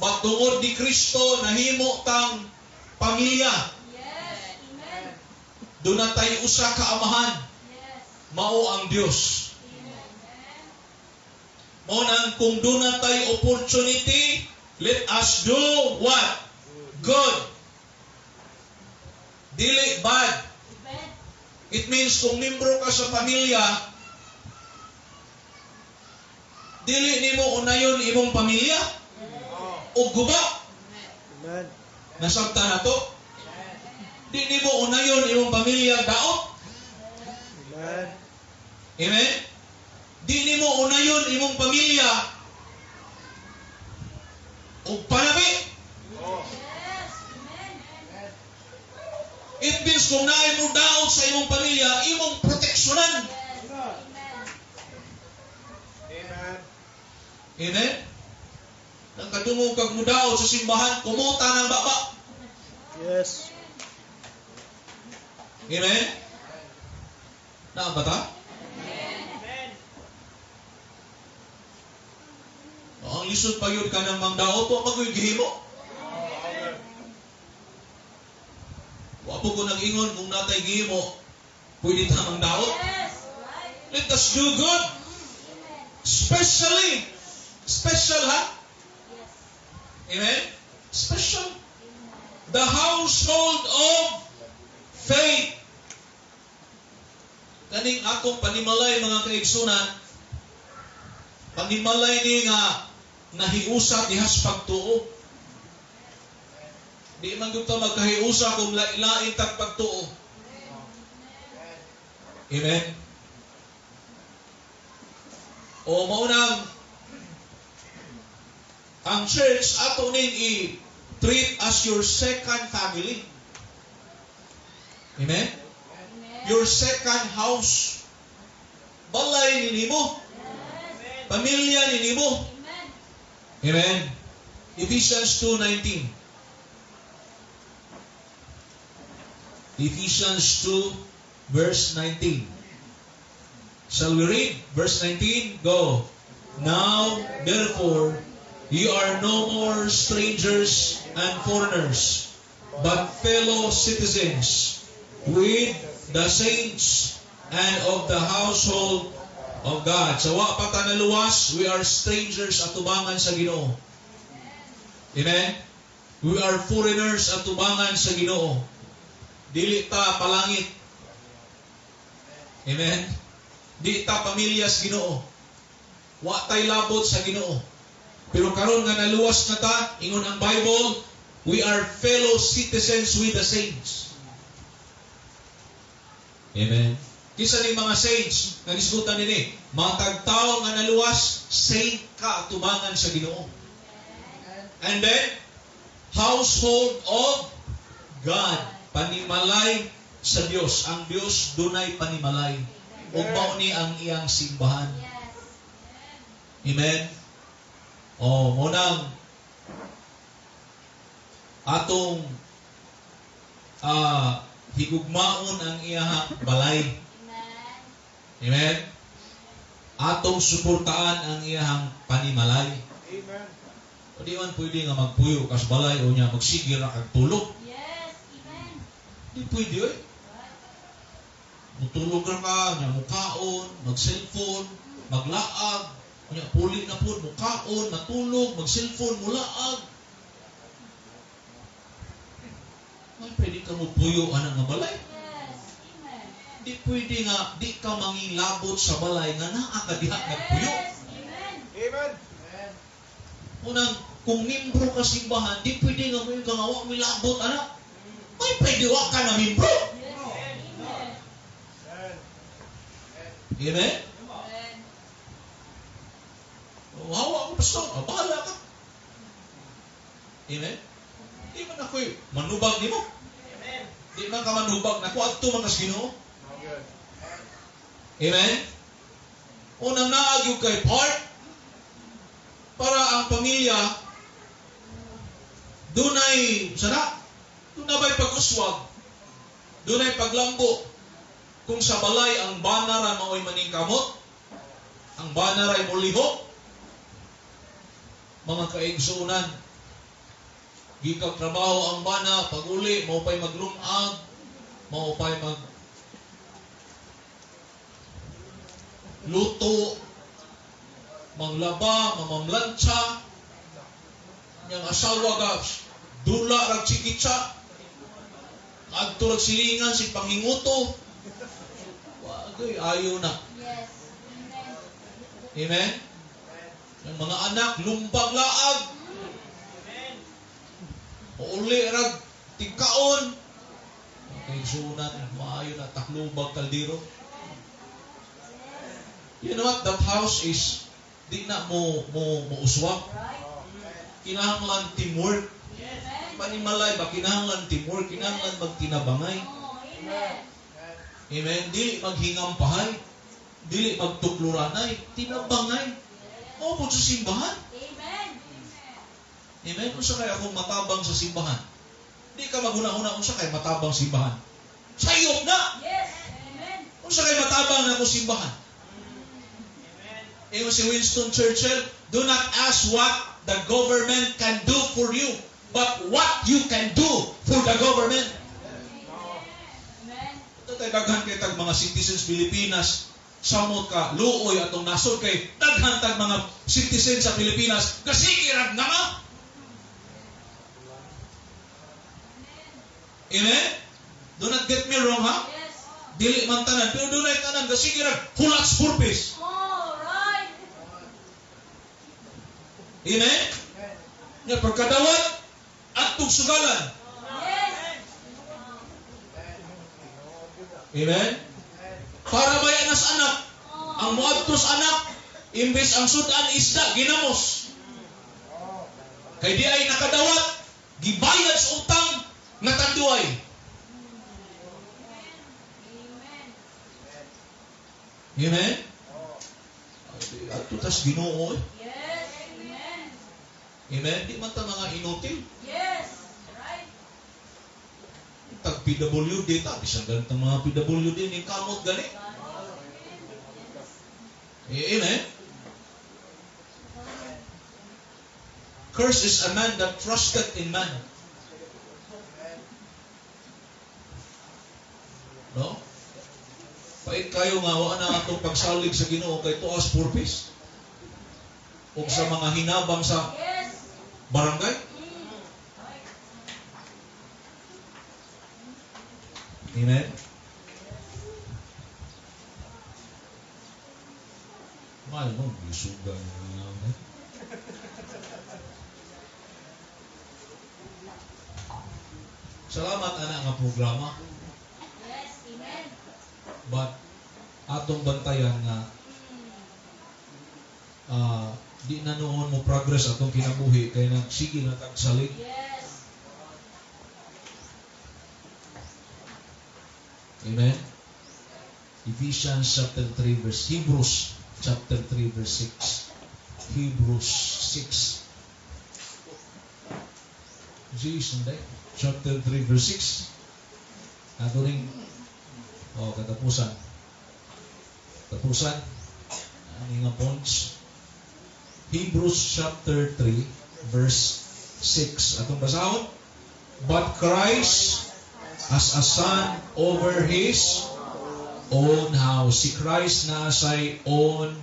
Speaker 1: But tungod ni Kristo nahimo tang pamilya.
Speaker 3: Yes. Amen.
Speaker 1: Duna tay usa ka amahan, mao ang Dios.
Speaker 3: Amen.
Speaker 1: Mao nang kung duna tay opportunity, let us do what? Good. Dili bad.
Speaker 3: Amen.
Speaker 1: It means kung membro ka sa pamilya, dili nimo unayon imong pamilya
Speaker 2: Oh.
Speaker 1: o guba.
Speaker 2: Amen.
Speaker 1: Nasabta na to. Di nimo unayon imong pamilya daot.
Speaker 2: Amen.
Speaker 1: Amen? Di nimo unayon imong pamilya og panabi.
Speaker 2: Oh.
Speaker 3: Yes. Amen.
Speaker 1: It means kung naay mo daot sa imong pamilya, imong proteksyonan.
Speaker 3: Yes. Amen.
Speaker 2: Amen.
Speaker 1: Amen? Nang kadungog kag mudaot sa simbahan, kumuta ng baba.
Speaker 2: Yes.
Speaker 1: Amen? Naa ba ta?
Speaker 3: Amen.
Speaker 1: O, ang lisod pa yun ka ng mangdaot, wa pa ko'y gihimo.
Speaker 2: Amen.
Speaker 1: Wa po ko nag-ingon kung natay gihimo, pwede ta mangdaot.
Speaker 3: Yes. Right.
Speaker 1: Let us do good.
Speaker 3: Amen.
Speaker 1: Especially, special ha?
Speaker 3: Yes.
Speaker 1: Amen? Special.
Speaker 3: Amen.
Speaker 1: The household of faith. Kaning akong panimalay, mga kaigsunan, panimalay ni nga nahiusa dihas pagtuo. Di man gyud ta magkahiusa kung lain-lain tag pagtuo. Amen. O mao nang ang church ato ning i-treat as your second family. Amen?
Speaker 3: Amen.
Speaker 1: Your second house. Balay ni nimo. Pamilya ni nimo.
Speaker 3: Amen.
Speaker 1: Amen. Ephesians 2:19. Ephesians 2 verse 19. Shall we read? Verse 19, go. "Now, therefore, ye are no more strangers and foreigners, but fellow citizens with the saints and of the household of God." So, wa pa ta naluwas, we are strangers atubangan sa Ginoo. Amen? We are foreigners atubangan sa Ginoo. Dili ta palangit. Amen? Di ta pamilya sa Ginoo. Wa tay labot sa Ginoo. Pero karon nga naluwas na ta, ingon ang Bible, we are fellow citizens with the saints. Amen. Kinsa ni mga saints nga gisgutan nini? Matag tawo nga naluwas, saint ka atubangan sa Ginoo. And then, household of God. Panimalay sa Dios. Ang Dios dunay panimalay. Ug mao ni ang iyang simbahan. Amen. Oh, mao nang atong higugmaon ang iyang balay.
Speaker 3: Amen.
Speaker 1: Amen. Atong suportaan ang iyang panimalay.
Speaker 2: Amen.
Speaker 1: O di man pwede nga magpuyo kas balay o nya magsige ra kag tulog.
Speaker 3: Yes. Amen.
Speaker 1: Di pwede oy. Mutulog ra ka, nya mukaon, mag-cellphone, maglaag, nya puli na pud mukaon, matulog, mag-cellphone, mulaag. May pwede ka mupuyo ana nga balay.
Speaker 3: Yes. Amen.
Speaker 1: Di pwede nga di ka mangilabot sa balay nga naa ka diha nagpuyo.
Speaker 3: Yes. Amen.
Speaker 2: Amen.
Speaker 1: Unang, kung membro ka simbahan, di pwede nga mo ka nga wa milabot ana. May pwede wa ka na membro.
Speaker 3: Yes. Amen.
Speaker 1: Amen?
Speaker 3: Amen.
Speaker 1: Hawa ko, pastor. Oh, bahala ka. Amen? Di man ako'y manubag nimo. Di man ka manubag nako adto man kas Ginoo. Amen? Unang naag kay part para ang pamilya dunay sana dunay ba'y pag-uswag, dunay paglambo. Kung sa balay ang bana ra mao'y maningkamot, ang bana ra'y mulihok, mga kaigsuonan, gikag trabaho ang bana, pag-uli, mao pa'y maglumag, mao pa'y mag luto, manglaba, mamamlantsa, niyang asawa ga, dula rag chikitsa, adto rag silingan si panginguto. Wagay, ayaw na.
Speaker 3: Yes. Amen.
Speaker 1: Amen? Ang mga anak, lumbang laag. Uli rag tigkaon. Okay, sunan, maayo na, taklubag kaldero. You know what? That house is, di na mo uswak.
Speaker 3: Right?
Speaker 1: Kinahanglan teamwork.
Speaker 3: Amen.
Speaker 1: Panimalay ba? Kinahanglan teamwork. Kinahanglan magtinabangay.
Speaker 3: Oh, amen.
Speaker 1: Amen? Dili maghingampahay. Dili magtukluranay. Tinabangay. Mao po sa simbahan.
Speaker 3: Amen.
Speaker 1: Amen? Unsa kay akong matabang sa simbahan? Di ka maguna-una unsa kay matabang simbahan. Sayop na!
Speaker 3: Yes. Amen.
Speaker 1: Unsa kay matabang na akong simbahan? Ingon si Winston Churchill, "Do not ask what the government can do for you, but what you can do for the government."
Speaker 3: Amen.
Speaker 1: Ito tayo daghan kay tag mga citizens Pilipinas, samot ka, luoy atong nasod kay daghan tag mga citizens sa Pilipinas, kasigirag na nga. Amen? Do not get me wrong, ha?
Speaker 3: Yes.
Speaker 1: Dili man tanan, pero dunay tanan, kasigirag, hulats purpose.
Speaker 3: All right.
Speaker 1: Amen? Nga pagkadawat, atong sugalan.
Speaker 3: Yes.
Speaker 1: Amen? Para bayan nas anak, ang muadto sa anak, Imbes ang sudan isda, ginamos. Kay di ay nakadawat, gibayad sa utang nga tanduay.
Speaker 3: Amen.
Speaker 1: Amen? Ato tas Ginoo eh.
Speaker 3: Yes. Amen.
Speaker 1: Amen? Di man ta mga inutil.
Speaker 3: Yes. Right.
Speaker 1: Tag PWD ta, bisan ganitong mga PWD ni kamot gani. Amen? Curse is a man that trusted in man. No? Pait kayo nga wa na atong pagsalig sa Ginoo kay tuas purpose. O sa mga hinabang sa barangay. Amen? Mahal mo, gisuga na. Salamat ana nga programa.
Speaker 3: Yes, amen.
Speaker 1: But atong bantayan nga di na noon mo progress atong kinabuhi kay nagsige na tagsalig.
Speaker 3: Yes.
Speaker 1: Amen. Ephesians chapter 3 verse Hebrews chapter 3 verse 6. Hebrews 6. Jesus, hindi. Chapter 3 verse 6. Ato ring katapusan. Tapusan. Ang nga points. Hebrews chapter 3 verse 6. Atong basahon. But Christ as a son over his own house. Si Christ na say own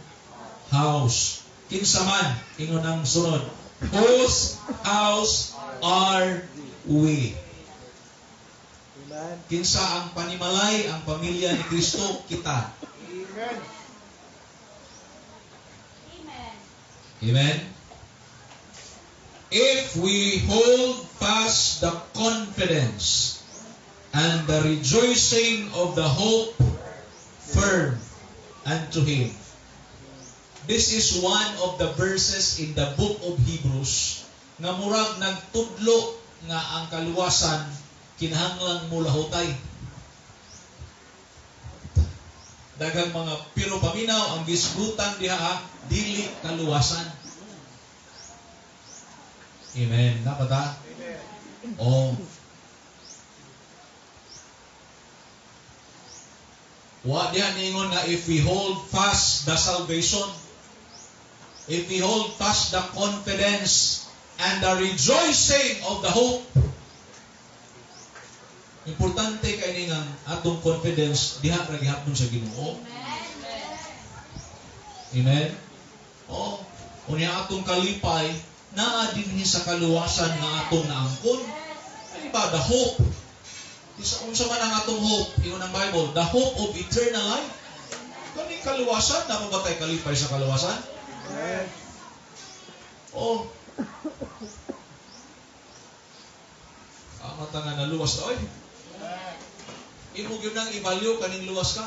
Speaker 1: house. Kinsa man, ingon ang sunod. Whose house are we?
Speaker 2: Amen.
Speaker 1: Kinsa ang panimalay, ang pamilya ni Kristo, kita.
Speaker 2: Amen.
Speaker 3: Amen.
Speaker 1: Amen. If we hold fast the confidence and the rejoicing of the hope firm unto Him. This is one of the verses in the book of Hebrews nga murag nagtudlo nga ang kaluwasan kinahanglang mulahutay. Daghang mga pero paminaw ang gisgutan diha dili kaluwasan. Amen. Napata?
Speaker 2: Amen.
Speaker 1: Oh. Wa diha ningon nga if we hold fast the salvation, if we hold fast the confidence and the rejoicing of the hope. Importante kay ni nga atong confidence diha ra gihapon sa Ginoo. Amen. Oh, unya atong kalipay naa dinhi sa kaluwasan nga atong naangkon. Ay ba the hope? Isa unsa man ang atong hope ingon ang Bible, the hope of eternal life. Kani kaluwasan, na ba tay kalipay sa kaluwasan?
Speaker 2: Amen.
Speaker 1: Oh. Ang mata nga naluwas oy. Imo gyud nang i-value kaning luwas ka.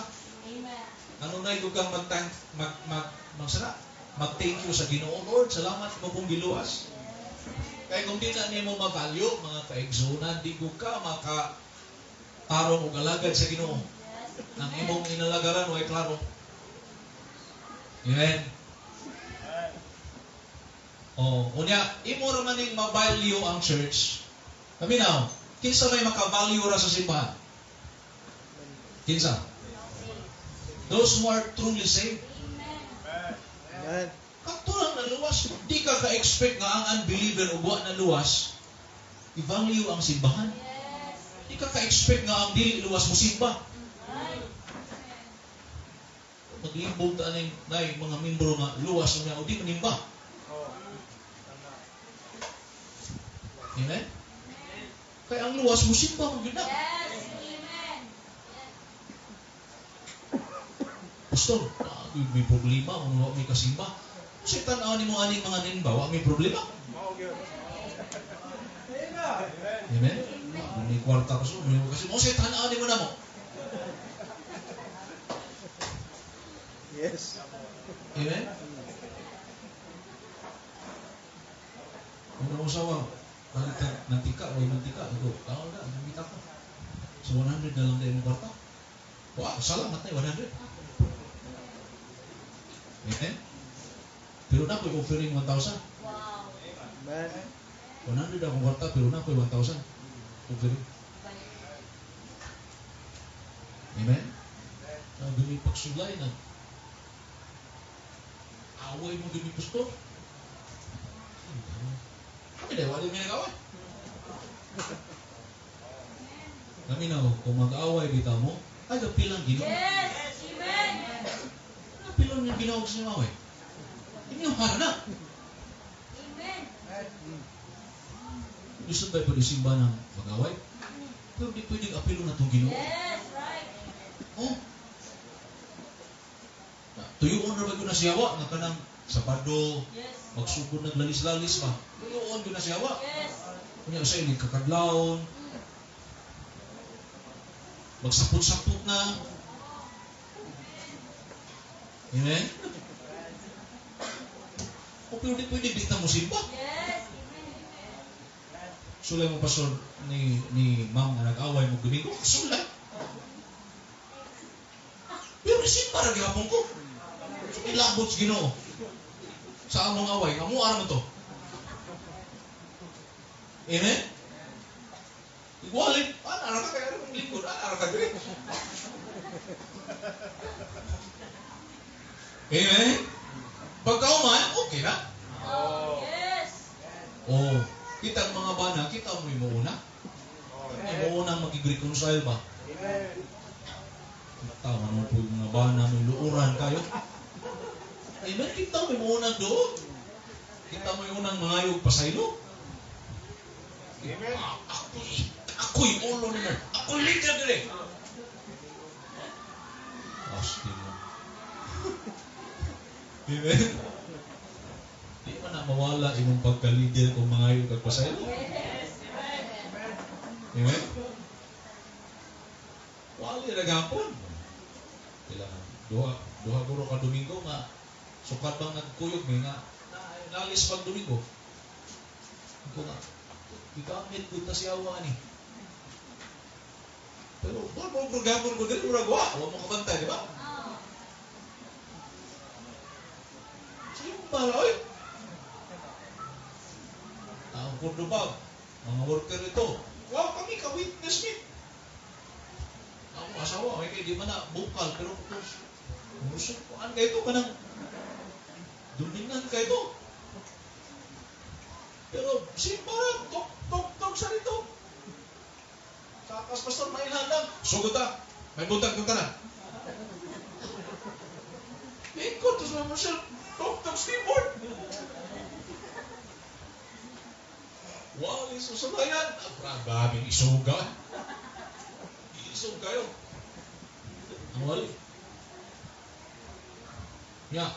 Speaker 3: Amen.
Speaker 1: Kanunay gyud kang mag-thank mag mag magsara, mag-thank you sa Ginoo. Lord, salamat mo kong giluwas. Kay kung di na nimo ma-value mga kaigsunan, di ko ka maka tarong og alagad sa Ginoo. Ang imong inalagaran way klaro. Amen. Oh, unya imo ra man ning ma-value ang church. Paminaw, kinsa may maka-value ra sa simbahan? Kinsa? Those who are truly saved.
Speaker 2: Amen.
Speaker 1: Kadto lang naluwas. Di ka ka-expect nga ang unbeliever ug wa naluwas, i-value ang simbahan. Di ka ka-expect nga ang dili luwas mo simba. Maglibog ta ning nay mga membro nga luwas nga o di manimba. Amen? Kaya ang luwas mo simba mo gyud na.
Speaker 3: Yes, amen.
Speaker 1: Pastor, may problema kung wa may kasimba. Kasi tan-aw nimo aning mga nimba, wa may problema. Amen? May kwarta ko so, may kasi mo say tan-aw nimo na mo.
Speaker 2: Yes.
Speaker 1: Amen? Kung nausawa, balikan mantika, way mantika, ako, tao na, nangita ko. So 100 na lang dahil mong kwarta. Wow, salamat na 100. Amen? Pero na ako'y offering 1,000.
Speaker 3: Wow.
Speaker 2: Amen.
Speaker 1: 100 akong kwarta, pero na ako'y 1,000. Offering. Amen? Na dumi pagsulay na away mo dumi, pastor. Kami dahil wala may nag-away. Kami na, kung mag-away bitaw mo, ay, kapilang Ginoo.
Speaker 3: Yes. Amen.
Speaker 1: Kapilang yung Ginoo sa inyong away. Inyo na.
Speaker 3: Amen.
Speaker 1: Gusto ba pwede simba ng mag-away? Pero di pwedeng apilo na itong Ginoo.
Speaker 3: Yes, right.
Speaker 1: Oh. Tuyuon na ba yun na siyawa? Nga kanang Sabado, magsugod naglalis-lalis pa. Tuyuon yun na siyawa.
Speaker 3: Yes.
Speaker 1: Kunya sa ini kakadlawon. Magsapot-sapot na. Amen? O pero di pwede di ta mo simba.
Speaker 3: Yes. Amen.
Speaker 1: Sulay mo, pastor, ni ma'am nga nag-away mo Domingo. Sulay. Pero simba ra gihapon ko. So ilabot sa Ginoo. Sa among away, amo ara mo to. Amen? Igualin, ara ka kaya mong lingkod, ara ka diri. Amen? Pagkauman, okay na.
Speaker 3: Oh, yes.
Speaker 1: Oh, kita ang mga bana, kita mo yung una. Yung unang magig-reconcile ba?
Speaker 2: Amen.
Speaker 1: Tama naman po yung mga bana, may luuran kayo. Amen, kita mo yung unang doon. Kita mo yung unang mangayog pasaylo.
Speaker 2: Amen.
Speaker 1: Ako'y ulo nila. Ako'y leader nila. Astig mo. Amen? Di man na mawala imong pagka-leader kung mangayog kag pasaylo.
Speaker 3: Yes.
Speaker 1: Amen? Wali na gapon. Kailangan duha guro ka Domingo nga sukat bang nagkuyog may nga nalis pag Domingo. Ko nga gigamit ko ta siya ani. Pero ba mo programon ko diri murag wa mo kabantay, di ba?
Speaker 3: Oh.
Speaker 1: Simba ra oy. Ang Cordoba, mga worker ito. Wow, kami ka witness mi. Ang asawa, okay, di man na bukal, pero musok kuan kayo ito, kanang dumingan kayo ito. Pero simba ra, tok, tok, tok sa rito. Kakas, pastor, mailhan lang. Sugod ta, may buntag kang tanan. Ikot, tapos naman siya, tok, tok, steamboard. Wow, isusulayan. Grabing isuga. Isug kayo. Ang wali. Nga,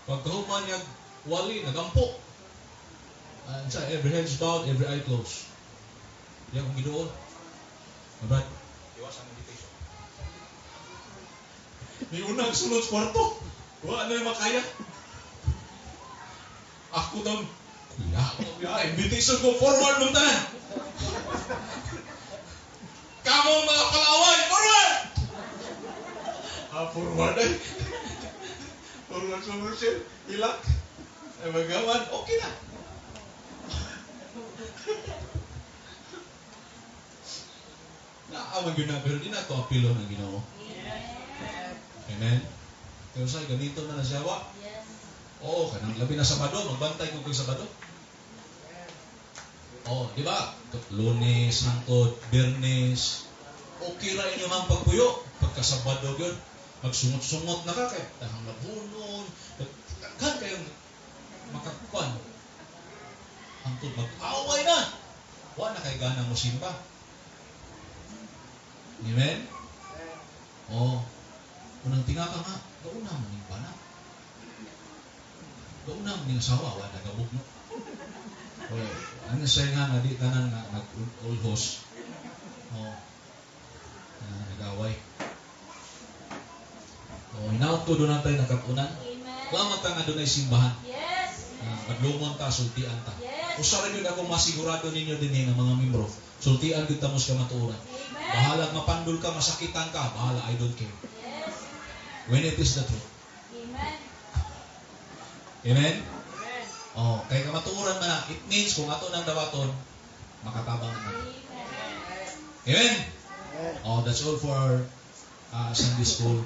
Speaker 1: pagkahuman niya, wali, nagampo. And sa every head's bowed, every eye closed. Yan kong ginuon. Alright. Iwas ang invitation. May unang sulod sa kwarto. Wala na yung makaya. Ako daw, kuya, kuya, invitation ko, forward mong tanan. Kamu mga kalaway, forward! Ah, forward ay. Forward sa Marcel, ilak. Ay magawan, okay na. Naawag yun na, pero di na ito apilo ng Ginoo. Amen? Pero sa'yo, ganito na na siya, wa?
Speaker 3: Yes.
Speaker 1: Oo, kanang labi na Sabado, magbantay ko kay Sabado. Oo, di ba? Lunes, hangtod, Biyernes. Okay ra inyo ang pagpuyo. Pagka Sabado yun, magsungot-sungot na ka kay tahang labunon. Daghan kayong makakuan. Hangtod mag-away na. Wa na kay gana mo simba. Amen? Oo. Unang tinga ka nga, gauna mo ning bana. Gauna mo ning asawa, wa nagabugno. Okay. Ano siya nga, nga di tanan nga nag-ulhos. Oo. Nag-away. Oo, hinaut ko doon natin nakatunan.
Speaker 3: Amen.
Speaker 1: Salamat ta nga doon ay simbahan.
Speaker 3: Yes.
Speaker 1: Madlumon ta, sultian ta.
Speaker 3: Yes.
Speaker 1: Usa ra gyud ako masigurado ninyo dinhi nga mga membro. Sultian gyud ta mo sa kamatuoran.
Speaker 3: Amen.
Speaker 1: Bahala mapandol ka, masakitan ka, bahala, I don't care. When it is the truth.
Speaker 3: Amen.
Speaker 1: Amen?
Speaker 2: Amen.
Speaker 1: Oh, kay kamatuoran man na, it means kung ato nang dawaton, makatabang na.
Speaker 3: Amen.
Speaker 1: Amen?
Speaker 2: Amen.
Speaker 1: Oh, that's all for our Sunday school.